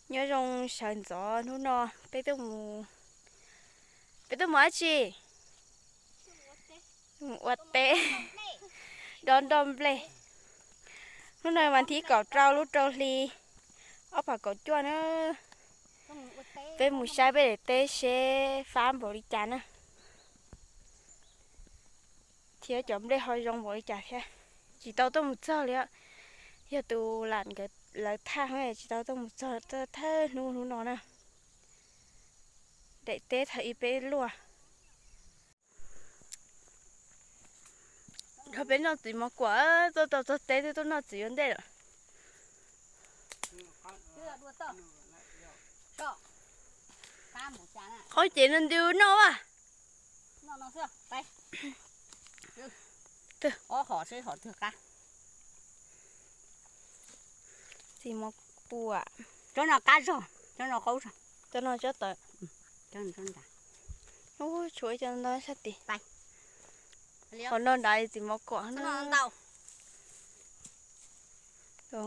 Nyob zoo sawv ntxov hnub no peb tuaj mus, peb tuaj mus dab tsi? Mus ua teb, dob nroj nplej. Hnub no mas thib kaum rau lub rau hli ob phav kaum cuaj na. Peb mus saib peb daim teb seb fab npaum li cas na, thiab cov nplej ho zoo npaum li cas thiab. Tsis tau tuaj mus txog li, yog tus lam nkawd lawv thaj tsis tau tuaj mus txog thawj hnub hnub no na. Daim teb thaum ub peb luaj. Yog peb noj txiv mov kuam, tuaj tau txog teb twb tuaj noj txiv ua ntej lawm. Qhov ces no nti noj a. Txiv mov kuam. Cov no qab zog, cov no qaub zog. Cov no tsob tawv. Tshuav cov no sab tid. Qhov no nrad txiv mov kuam no.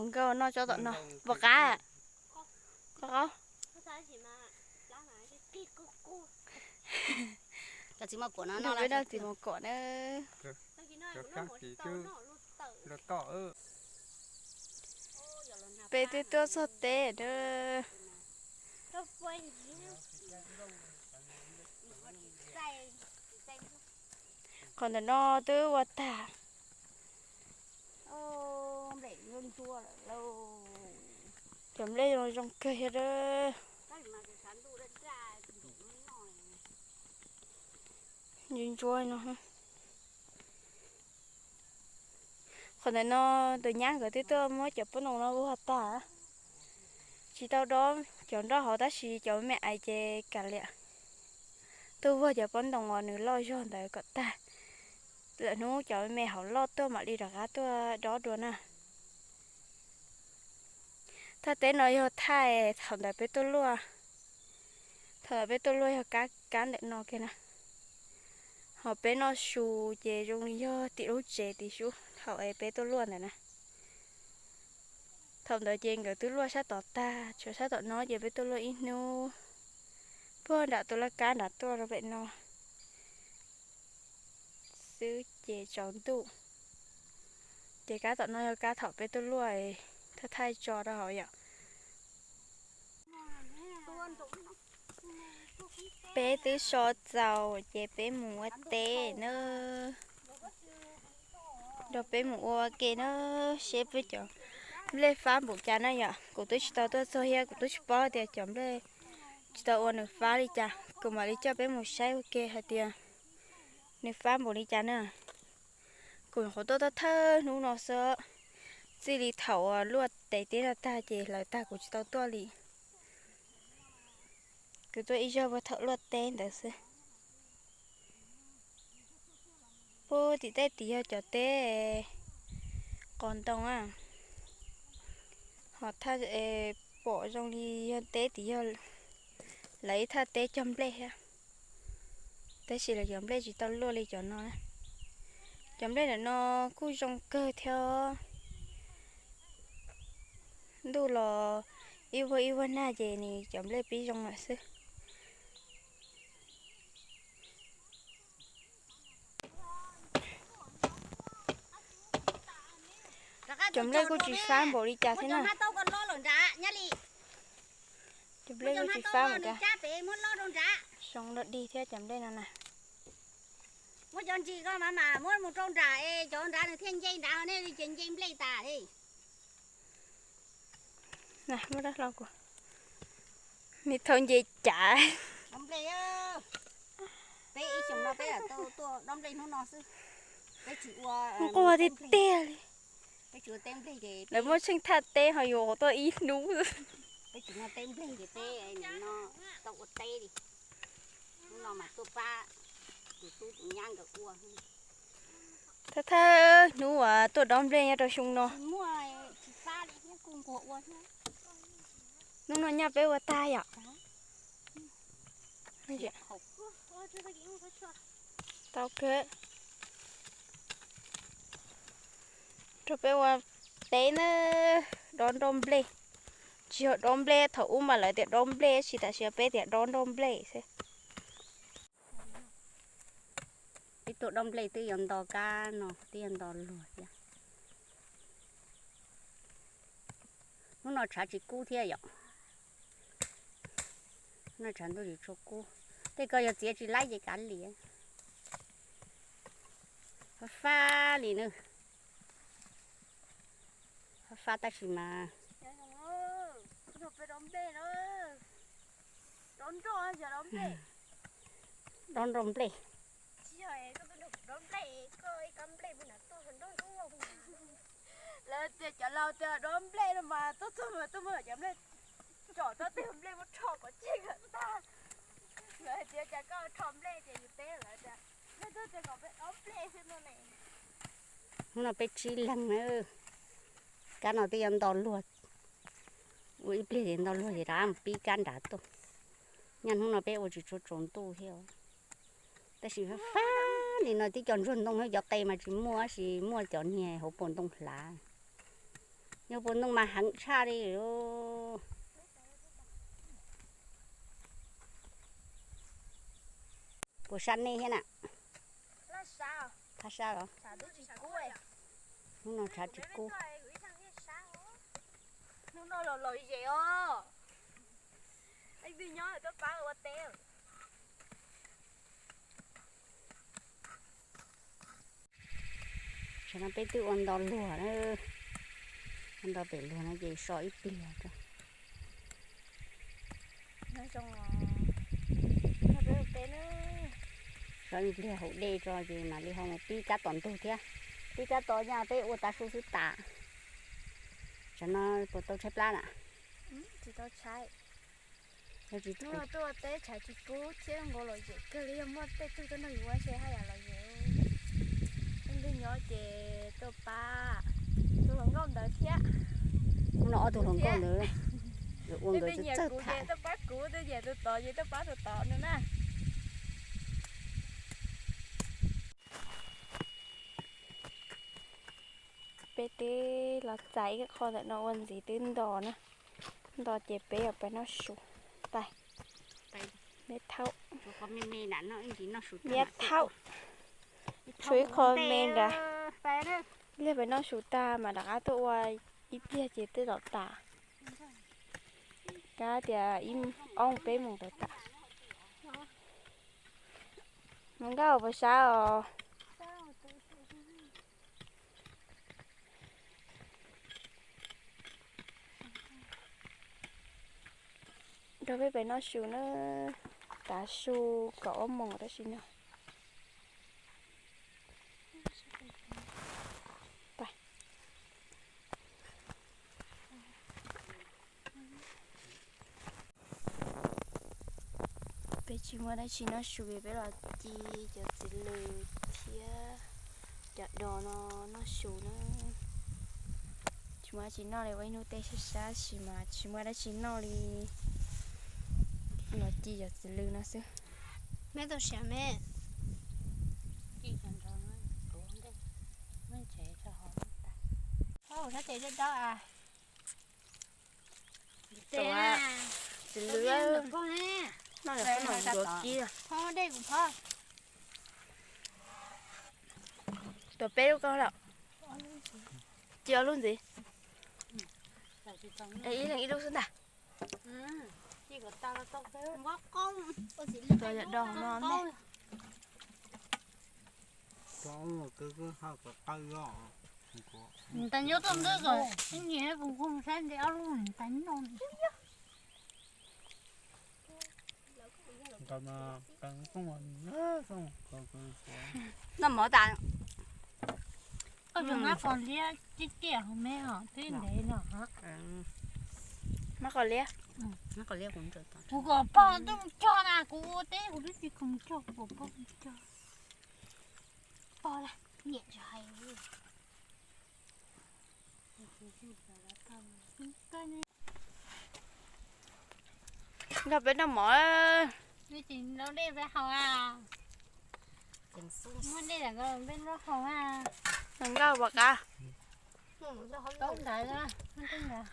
Nkauj noj tsob tom no, puas qab? Qaub. Peb noj txiv mov kuam na. Peb twb tuaj txog teb na. Qhov ntawm no twb ua tag. Cov nplej zoo zoo kawg thiab. Ntsuab ntsuab no. Qhov ntawm no tus nyab nkawd twb tuaj muab cov pob ntoo no vog tag, tsis tau dob cov nroj hauv tab sis cov me ais ces kav liam tuaj vog cov pob ntoo uas nws loj zog ntawd kom tag. Lwm hnub cov me hauv loj tuaj mam li rov qab tuaj dob dua na. Thaj teb no yog thaj thaum ntawd peb tuaj luaj, thaum ntawd peb tuaj luaj yog kab kab ntawm no kiag na. Ho peb noj su ces zoo li yog tim lub tsev tim sub thaum es peb tuaj luaj ntawd na. Thaum ntawd ces nkawd twb luaj sab tod tag, tshuav sab tom no ces peb tuaj luaj ib hnub puag nram tus laj kab nrad tuaj rau pem no xwb ces tsaus ntuj. Ces kab tom no yog kab thaum peb tuaj luaj, thaj thaij tso rau hauv yom. Peb twb so txaus ces peb mus ua teb na. Nrog peb mus ua ke na, seb peb cov nplej fab npaum cas na yom. Kuv twb tsis tau tuaj txog thiab kuv twb tsis paub tias cov nplej tsis tau ua nws fab li cas, kuv mam li coj peb mus saib ua ke hais tias nws fab npaum li cas na. Kuv nyuam qhuav tuaj thawj hnub no xwb, txij li thaum luaj teb teb no tag ces hlawv tag kuv tsis tau tuaj li. Kuv tuaj ib zaug puag thaum luaj teb ntawd xwb. Puag tim tej tim yog cov teb qos ntoo a, ho thaj pom zoo li yog teb tim yog lawv ib thaj teb cog nplej thiab, tab sis lawv cov nplej tsis tau luaj li cov no. Cov nplej ntawm no kuj zoo kawg thiab, ntuj los ib vuag ib vuag nag ces nws cov nplej pib zoo lawm xwb. Cov nplej kuj tsis fab npaum li cas thiab na. Cov nplej kuj tsis fab npaum cas. Zoo loj dig thiab cov nplej no na. Muab cov ntsis ko mas mas muab mus rau nram es cov nrad nws thiaj nce nrad, nej li ces nce nplej tas li. Muab dab hlau kuv, nws thaum nce cav. Peb ib xyoos no peb tuaj dob nplej hnub no xwb, peb tsis ua nquag tiag tiag li. Lawv muab tsheej thaj teb ho yuav tuaj ib hnub. Peb tsis muaj teb nplej ces peb nim no tau ua teb li. Hnub no mas tuaj pab tus tub tus nyab nkawd ua. Thawj thawj hnub uas tuaj dob nplej nyob rau xyoo no. Hnub no nyaj peb ua tag yom. Tau kawg. Rau peb ua teb na, dob nroj nplej. Tsis yog dob nplej, thaum ub mas lawv tias dob nplej, tab sis tam sim no peb tias dob nroj nplej xwb. Ib tug dob nplej twb yuav nto kab no, twb yuav nto luag thiab. Hnub no tshav tsis kub thiab yom. Hnub no tshav ntuj tsis tshua kub. Tej ko yog txiav tsis laib ces kav liam. Fab fab li na. Fab fab tab sis mas dob nroj nplej. Lawv tias cov laus tias dob nplej no mas tuaj txog mas tuaj muab cov nplej tsom txog tej nplej muab rho kom ceg kom tag. Lawv hais tias cas koj rho nplej ces yus teb lawv tias nej tuaj tias kom peb dob nplej xwb no ne. Hnub no peb tsib leeg na. Kab no twb yuav nto luag. Ua ib pliag ces nto luag ces rov qab mus pib kab nrad tuaj. Nyaj hnub no peb ua tsis tshua tsaus ntuj thiab. Tab sis fab fab li no twb cov ntsuag ntoo thiab cov qe mas tsis muaj, tab sis muaj cov niag hauv paus ntoo hlav. Yog paus ntoo mas heev tshaj li. Puas sab nej thiab na? Phab sab los? Hnub no tshav tsis kub. Hnub no los lom zem os. Leej twg nyob tuaj pab ua teb. Tsam no peb twb ua nto luag na. Ua nto pem luag no ces so ib pliag tso. So ib pliag haus dej tso ces mam li ho mus pib kab tom ntug thiab. Pib kab tom nyaj peb ua tav su xwb tas. Tsam no puas tau tshaib plab na? Tsis tau tshaib. Hnub no tuaj ua teb tshav tsis kub thiab nkaus lom zem kawg li, yog muaj tej tug tuaj nrog yus ua ntshe haj yam lom zem. Leej twg nyob ces tuaj pab tus hluas nkauj ntawd thiab. Hnub no ob tug hluas nkauj ntawd ua nkawd txawj tham. Tuaj pab kuv, tuaj nyiam tus tod ces tuaj pab tus tod no na. Peb twb los txais ib qho ntawm no ua ntxiv twb nto na. Nto ces peb yuav pais noj su. Pais, me thaub, me thaub, tshuav ib qho me nrad. Ib pliag pais noj su tag mas rov qab tuaj ua ib pliag ces twb los tas. Kab tias ib ob peb moos tawm tas. Hluas nkauj puas sab os? Nrog peb pem noj su na, tav su kaum ob moos tab sis no. Peb tsis muaj dab tsi noj su es peb los ci cov txiv lws thiab cov dos no noj su na. Tsis muaj dab tsi noj li, ua ib hnub teb sab sab tab sis mas tsis muaj dab tsi noj li, los ci cov txiv lws no xwb. Me tau siav me. Txiv lws no, tuam peb lub koj lawm. Ci ob lub ntxiv. Ib leeg ib lub xwb ntag. Tuam yam dos no me. Ntais nyob toj ntawd kom ib nyuag kuv saib nte ob lub ntais nyob. Noj mov tas. Koj tsuas mab qos liab tiaj tiaj hauv me os, twb ntev no. Mab qos liab. Kuv kom pog twb mus cog na, kuv ua teb kuv twb tsis khoom cog, kuv kom pog mus cog. Pog la, niam tsis hais. Nrog peb noj mov. Tsis noj dej peb haus a. Muaj dej lam peb noj haus a. Nkauj pom qab.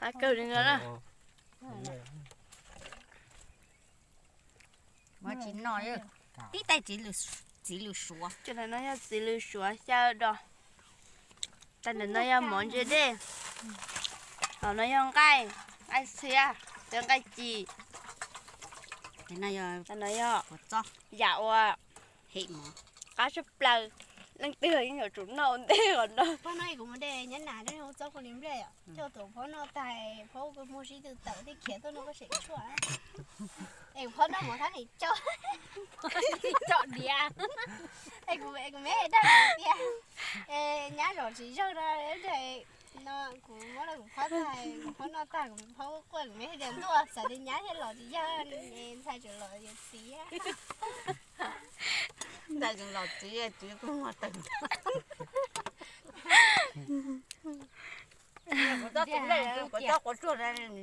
Qab kawg li no na. Tib tais txiv lws suav. Ntawm no yog txiv lws suav xyaw dos. Tais ntawm no yog mov ntse dej. Hauv no yog nqaij, nqaij txhia, yog nqaij ci. Tais no yog yam uas qab tshaj plaws, leej twg yeej yuav tsum noj ua ntej qhov no. Phob no kuv mus de nyab nas hu txob kua li nplej, coj tuaj phob noj tag, phob muag sib tw tawm thiaj khiav tuaj noj koj seem tshuaj. Es phob noj mov thab nim coj, coj diav. Es kuv, kuv me dag kuv tias, nyab zom tsis zog no, no kuv muab rau kuv phob tag, kuv phob noj tag, kuv phob quaj, kuv me hais tias ntuj, xav tias nyab thiaj los tsis yog, ntxhais tseem los yuav txiv. Ntxhais tseem los txiv, txiv kuj muag tawm. Kuv txob tus nplej, kuv txob quav tsuag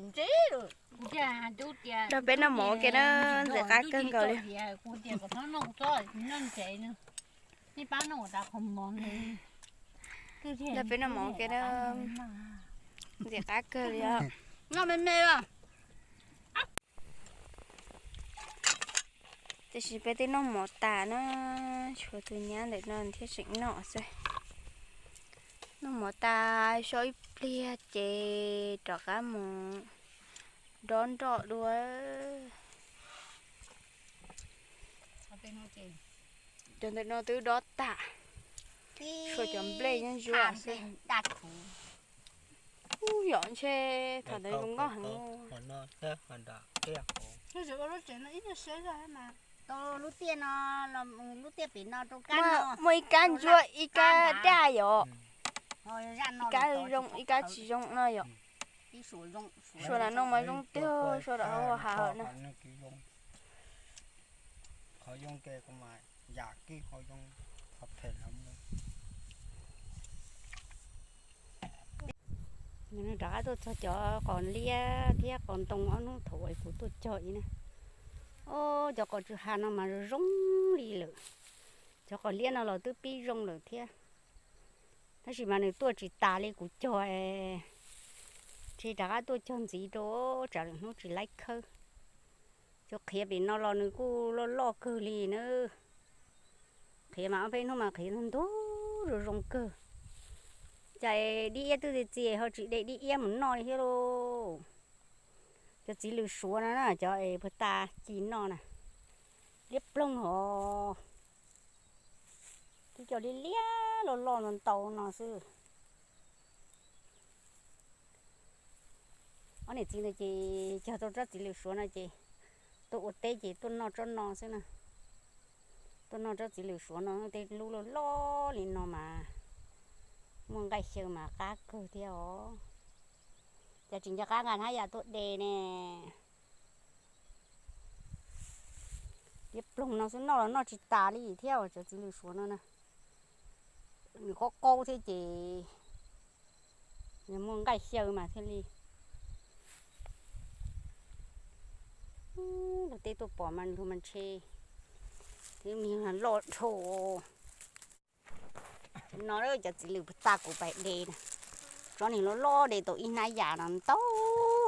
ntse lawm. Rau peb noj mov ua ke na, ntxim qab kawg nkaus li. Rau peb noj mov ua ke na, ntxim qab kawg li os. Noj me me os. Tiam sis peb twb noj mov tas na, tshuav tus nyab ntawm no thiaj tseem noj xwb. Noj mov tas so ib pliag ces rov qab mus dob nroj dua. Cov ntawm no twb dob tas, tshuav cov nplej nyob ntsuab xwb. Ub, yom, ntshe thaum ntawd zoo nkauj heev. Muaj ib kab ntsuab ib kab daj yom. Ib kab zoo ib kab tsis zoo no yom. Suav lam no mas zoo tiag, suav lam hauv hav na. Rov qab tuaj txog cov qos liab thiab qos ntoo ob hnub thaum uas kuv tuaj cog ib na. Ob, cov qos tsw ha no mas zoo zoo li lawm. Cov qos liab no los twb pib zoo lawm thiab, tab sis mas nws tuaj tsis tas li kuv cog. Ntshe rov qab tuaj cog ntxiv rau tsam lwm hnub tsis laib khawb. Cov qhiav pem no los nws kuj loj loj kawg li na. Qhiav mas ob peb hnub mas qhiav ntug ntug zoo zoo kawg. Cas dib iab twb txias txias ho tsis de dib iab mus noj li thiab lauj. Cov txiv lws suav no na, cov es puag ta ci noj na, liab ploog hos. Twb cov liab liab loj loj ntau ntau no xwb. Ob niam txiv ntawd ces cog tau tsob txiv lws suav no ces tuaj ua teb ces tuaj noj tsob no xwb na. Tuaj noj tsob txiv lws suav no, tej lub loj loj li no mas muaj nqaij xyaw mas qab kawg thiab os. Cas tsis nco qab nqa hnab yam tuaj de ne. Liab ploog no xwb, noj los noj tsis tas li thiab os, cov txiv lws suav no na. Nws qaub qaub thiab ces nws muaj nqaij xyaw mas thiaj li. Luag tej tuaj pom mas nws mas ntshe thiab, nws loj dhau. No cov txiv lws puag ta kuv pais de na, tsob niag loj loj de tau ib hnab yam no ntau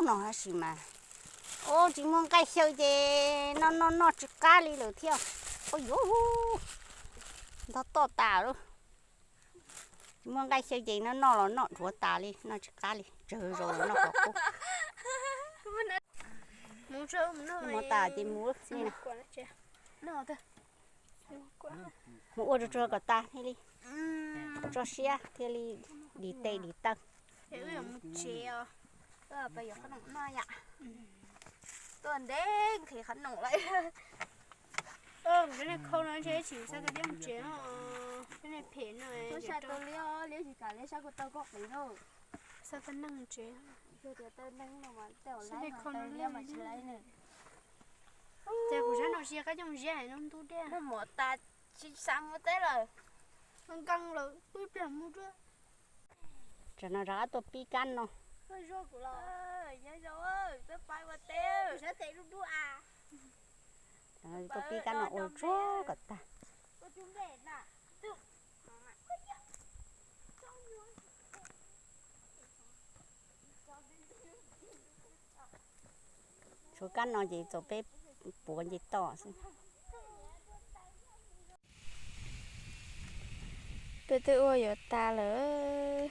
no tab sis mas, o, tsis muaj nqaij xyaw ces noj noj noj tsis qab li lawm thiab. Ua yuv, ntog toj tas lawm. Tsis muaj nqaij xyaw ces noj noj los noj dhuav tas li, noj tsis qab li, tsawg zaus los noj qhov qub. Mus tas ces mus. Mus ua tsuag tsuag kom tas thiaj li tso siab thiaj li dim tes dim taw. Tuaj ntev nqhis qhov no lawm. Kuv cov niag khau no ntshe tsis xav tias mus tsev no, cov niag phem no. Muab xa tau liab, liab tsis kam liab sab kuv tau koj qiv lauj. Xa tau neeg tsev. Cov niag khau no liab mas tsis laiv ne. Ces kuv sab no sia qab coj mus ziab hais no ntub dej. Muaj mov tas tsis xav mus teb lawm. Nkees lawm, pw ib pliag mus dua. Tsam no rov qab tuaj pib kab no. Tuaj pib kab no ua tsuag kom tag. Tshuav kab no ces txaus peb puav nce toj xwb. Peb twb ua yuav tas lawm,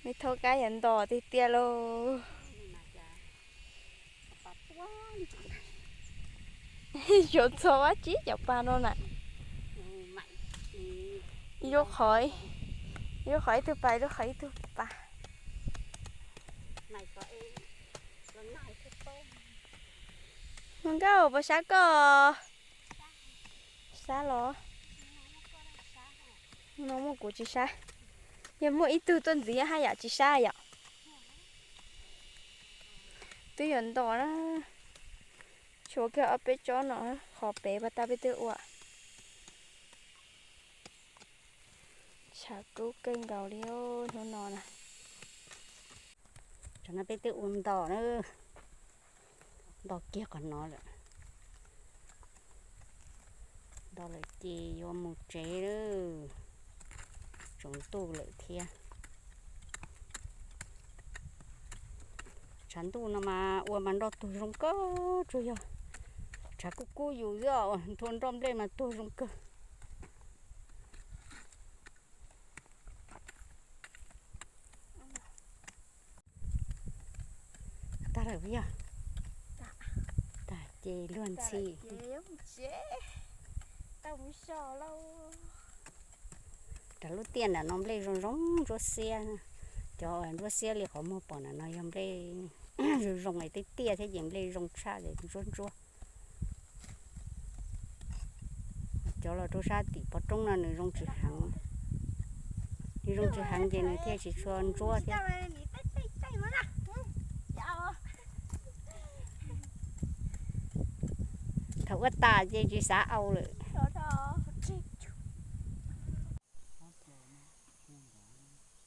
me thaub kab yuav ntos tiag tiag lauj. Yuav txog ua tsib cov pas no na. Ib lub qhov, ib lub qhov ib tug pas, ib lub qhov ib tug pas. Hluas nkauj, puas sab koj? Sab los? No muaj kuv tsis sab. Yog muaj ib tug tuaj ntxiv haj yam tsis sab yom. Twb yuav ntos na. Tshuav kiag ob peb tsob no, qhov pem pas tag peb twb ua. Tshav kub kawg nkaus li hnub no na. Tam no peb twb ua ntos na, ntos kiag qhov no lawm. Ntos lawm ces yuav mus tsev lawm, tsaus ntuj lawm thiab. Tshav ntuj no mas ua mas nroj tuag zoo kawg, tsuas yog tshav kub kub yus xwb os, nthua nroj nplej mas tuag zoo kawg. Tag lawm puas yog? Tag ces luag ntxhi. Rau lub tiaj nram no nplej zoo zoo ntsuab xiab. Cov ntsuab xiab li qhov muag pom nram no yog nplej zoo zoo es tej tiaj thiab ces nplej zoo tshaj ces ntsuab ntsuab. Cov los rau sab tim pov roob no nws zoo tsis heev, nws zoo tsis heev ces nws thiaj tsis tshua ntsuab thiab. Thaum ua tas ces tsis xav au lawm.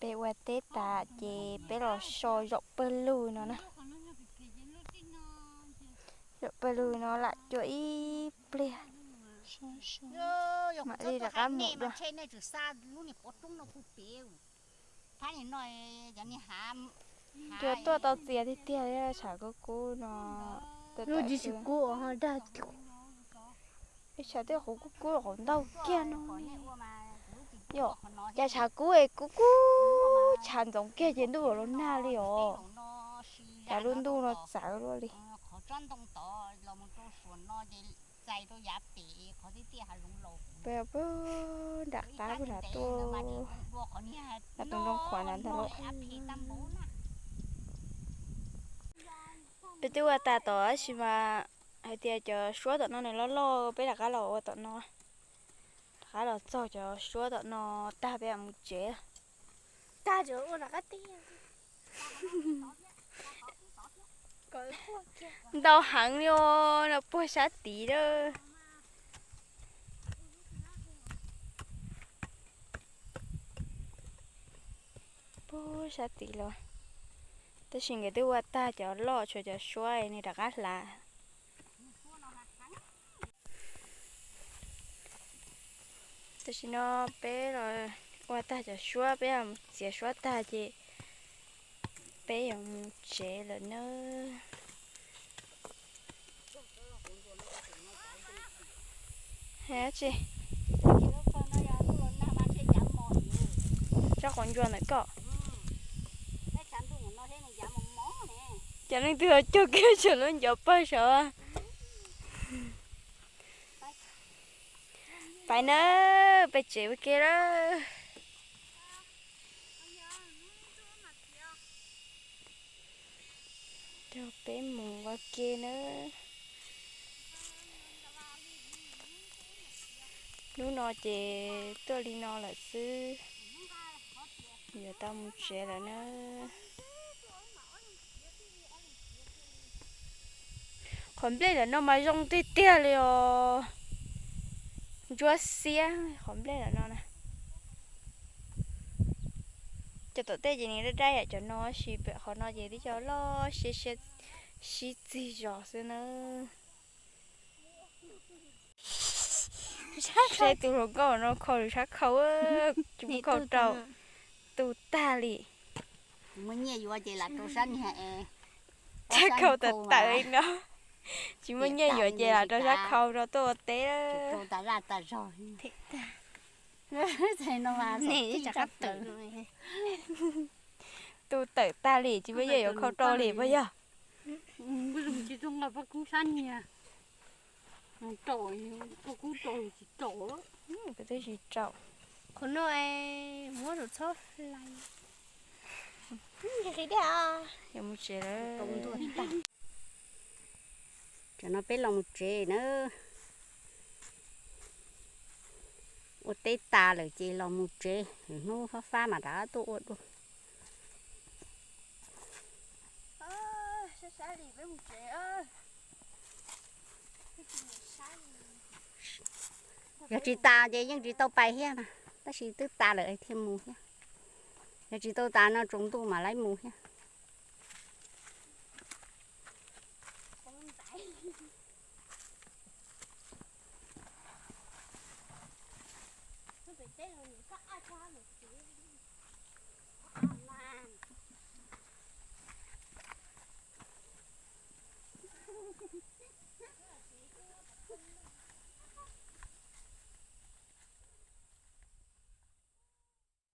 Peb ua teb tas ces peb los so zaum pawg lug no na. Zaum pawg lug no lam cua ib pliag, mam li rov qab mus dua. Cua tuaj tau txias tiag tiag li, tshav kub kub no. Ib tshav twb qhuav kub kub qhuav ntau kiag no. Yom, cas tshav kub es kub kub tshav ntxoov kiag ces ntuj los nag li os. Cas lub ntuj no txawv luaj li. Peb pw nram qab pw nram tuaj, nram tus nroog qhuav nram ntag lauj. Peb twb ua tas tom tab sis mas hais tias cov suab tom no nws loj loj, peb rov qab los ua tom no. Rov qab los txog cov suab tom no tag peb mam mus tsev. Ntau heev li os, no puag sab tid lawm. Puag sab tid los, tab sis nkawd twb ua tag cov loj, tshuav cov suab nws rov qab hlav. Tam sim no peb los ua tag cov suab, peb mus txiav suab tag ces peb yuav mus tsev lawm nawb. Tsis, tsob qauv ntsuas ntawm koj. Cov leej twg cog kiag tseem lub ncov pawg saud. Pais na, peb tsev ua ke lawm. Coj peb mus ua ke nawb. Hnub no ces tuaj li no lawm xwb, yuav tau mus tsev lawm na. Qhov nplej ntawm no mas zoo tiag tiag li os. Ntsuab xiab qhov nplej ntawm no na. Cov tom tej ces nws daj daj yam cov no, tab sis pem qhov no ces twb cov loj siab siab sib txig zos xwb na. Saib tus hluas nkauj no khau nws sab khau, tsis muaj khau rau, tu tag li. Muaj nyiaj yuav ces lam rau sab niag, sab khau tawm tawm li no. Tsis muaj nyiaj yuav ces lam rau sab khau rau tuaj ua teb. Txhais no mas, nej ib tsam qab tawm. Tu tawm tag li tsis muaj yog yuav khau rau li puas yog? Tsis tau nqa paj kub sab nyias, rau, paj kub rau tsis rau. Kuv twb tsis rau. Qhov no muab rau txhob hlais. Yog mus tsev lawm. Tam no peb los mus tsev na. Ua teb tas lawm ces los mus tsev, hnub fab fab mas rov tuaj ua dua. Yog tsis tas ces yeej tsis tau pais thiab na, tab sis twb tas lawm thiaj mus thiab. Yog tsis tau tas no tsaus ntuj mam li mus thiab.